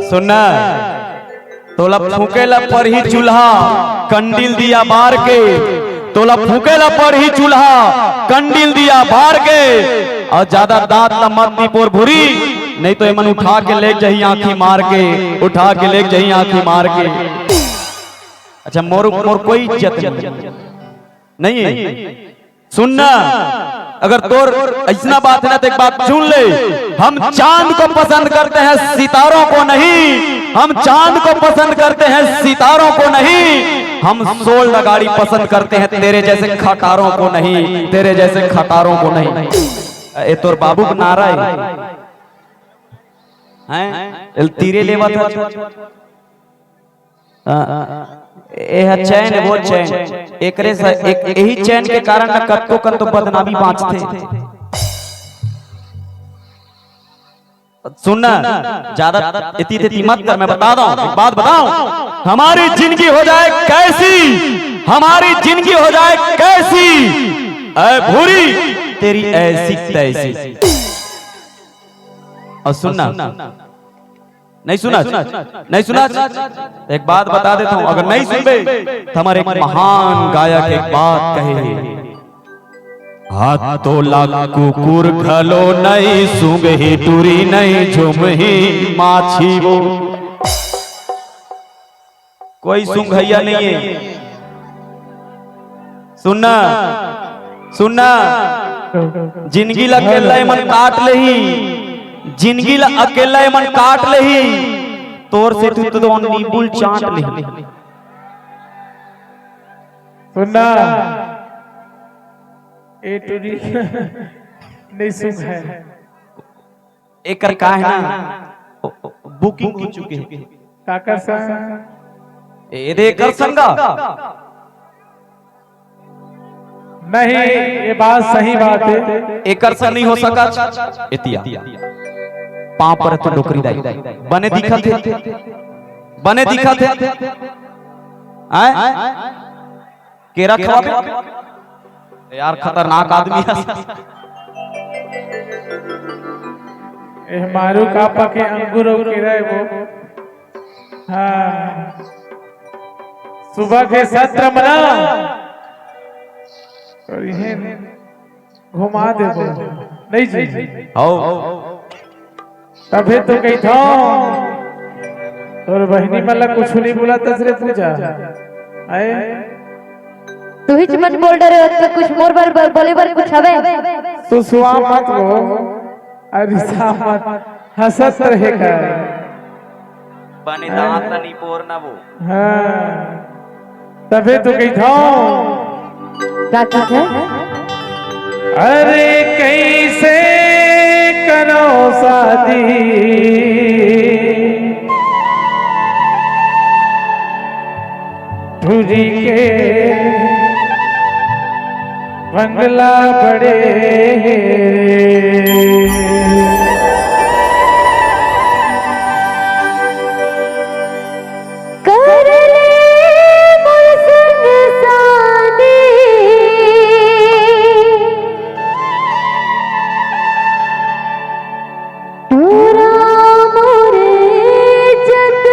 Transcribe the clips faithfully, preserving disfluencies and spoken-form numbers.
सुन ना, तोला फूके ला पड़ही चूल्हा, कंडील दिया बार के। तोला फूके ला पड़ही चूल्हा, कंडील दिया बार के। अउ जादा दांत ला मत निपोर भूरी, नहीं तो एमन उठा के लेग जाही आंखी मार के, उठा के लेग जाही आंखी मार के। अच्छा, मोर, मोर कोई इज्जत नहीं, नहीं है। सुन ना, अगर तोर अइसना बात हे ना, तो एक बात सुन ले। हम चांद को पसंद करते हैं, सितारों को नहीं। हम चांद को पसंद करते हैं, सितारों को नहीं। हम सोल्ड गाड़ी पसंद करते हैं, तेरे जैसे खटारों को नहीं, तेरे जैसे खटारों को नहीं। ए तोर बाबू के नारा हे, हैं? एल तीरे लेवत हे। हाँ, ए ह चैन, वो चैन। एकरे से, एक, यही चैन के कारण ना कतको कन तो बदनामी बांचथे। सुन ना, ज्यादा इति तेती मत कर, मैं बता दूं, एक बात बताऊं, हमारी जिंदगी हो जाए कैसी, हमारी जिंदगी हो जाए कैसी, ऐ भूरी, तेरी ऐसी तैसी। अउ सुन ना, नहीं सुना? नहीं सुना? एक बात बता देता हूं, अगर नहीं सुनबे, तो हमारे एक महान गायक एक बात कहे हे, हाथ तो ला कुकुर घलो नहीं सूंघही टूरी, नहीं झुमही माछी वो। कोई सूंघइया नहीं हे। सुन ना, सुन ना, जिंदगी ला अकेल्ला एमन काट लेही, जिंदगी ला अकेल्ला एमन काट लेही, तोर सेती तो नींबू ल चाट लेही। सुन ना, ए टूरी नहीं सूंघय। एकर का हे ना, बुकिंग हो चुके हे। काकर संग? ए दे एकर संग। नहीं, ये बात सही बात हे। एकर संग नहीं हो सकत। एतिया पांव पर तो डोकरी दाई, बने दिखत हे, बने दिखत हे। आय? केरा खवाबे? यार, खतरनाक आदमी हे। ए मारू कापा के अंगूर अउ केरा हे वो। हाँ, सुबह के सत्र मना अउ इहें घुमा देबो। नहीं जी? हव। तभे तो कहिथंव, तोर बहिनी मन ला कुछु नहीं बोलत हस रे पूजा। आय? तुहीच मन बोल डरे हो, तो कुछ मोर बर, बर, बोले बर कुछ हवे? तू सुआ मत वो, अउ रिसा मत, हंसत रहे कर। बने दांत ला निपोर ना वो। हाँ। तभे तो कहिथंव। का कहिथे? अरे कइसे करंव शादी, टूरी के बंगला बड़े हे। कर ले मोर संग शादी, टूरा मोर इज्जत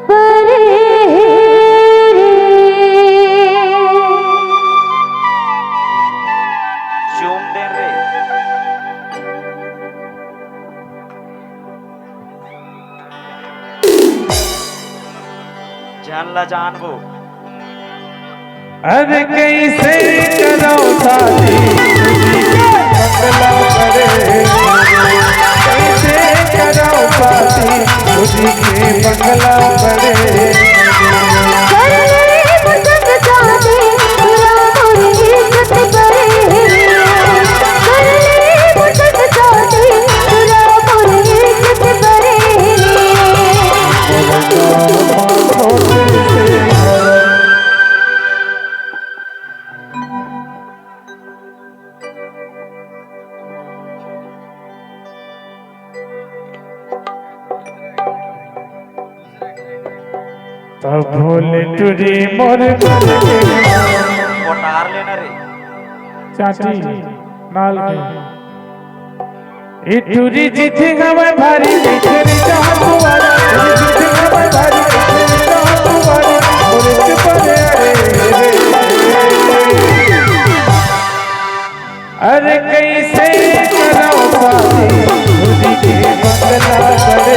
बड़े हे रे। चूम दे रे। जान ला जानबो। अरे कइसे करंव शादी, टूरी के बंगला बड़े। कइसे करंव शादी, टूरी के बंगला बड़े। कर ले पसंद शादी, टूरा मोर इज्जत बड़े। कर ले पसंद शादी, टूरा मोर इज्जत बड़े। तभो ले टूरी मोर मन के कोटार लेना रे। चाची नाल के। ए टूरी जीत हवय भारी, बिखरी जहाँ दुआरी, टूरी जीत हवय भारी, बिखरी जहाँ दुआरी, और इस पर अरे रे। अरे कैसे करो शादी, टूरी के बंगला बड़े।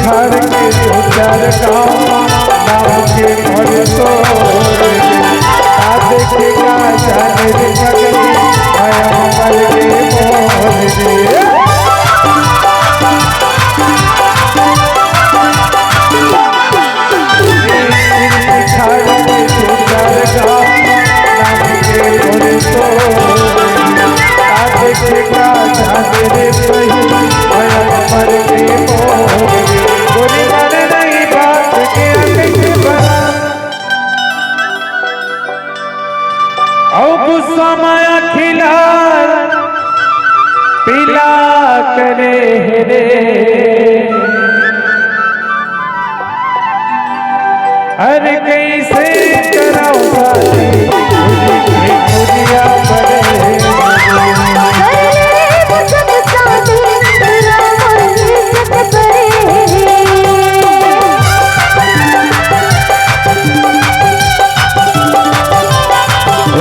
घर के दो चार गाँव, नाम के घर तो आ देखेगा जाने रे पगली, आया मर के मोर रे। अउ गुस्सा माया खिला पीला करे हे रे। अरे कैसे कराओ शादी, दुनिया बड़े।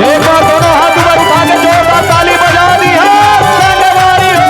एक बार दोनों हाथ ऊपर उठा के जोरदार ताली बजा दी है, संगवारी हो।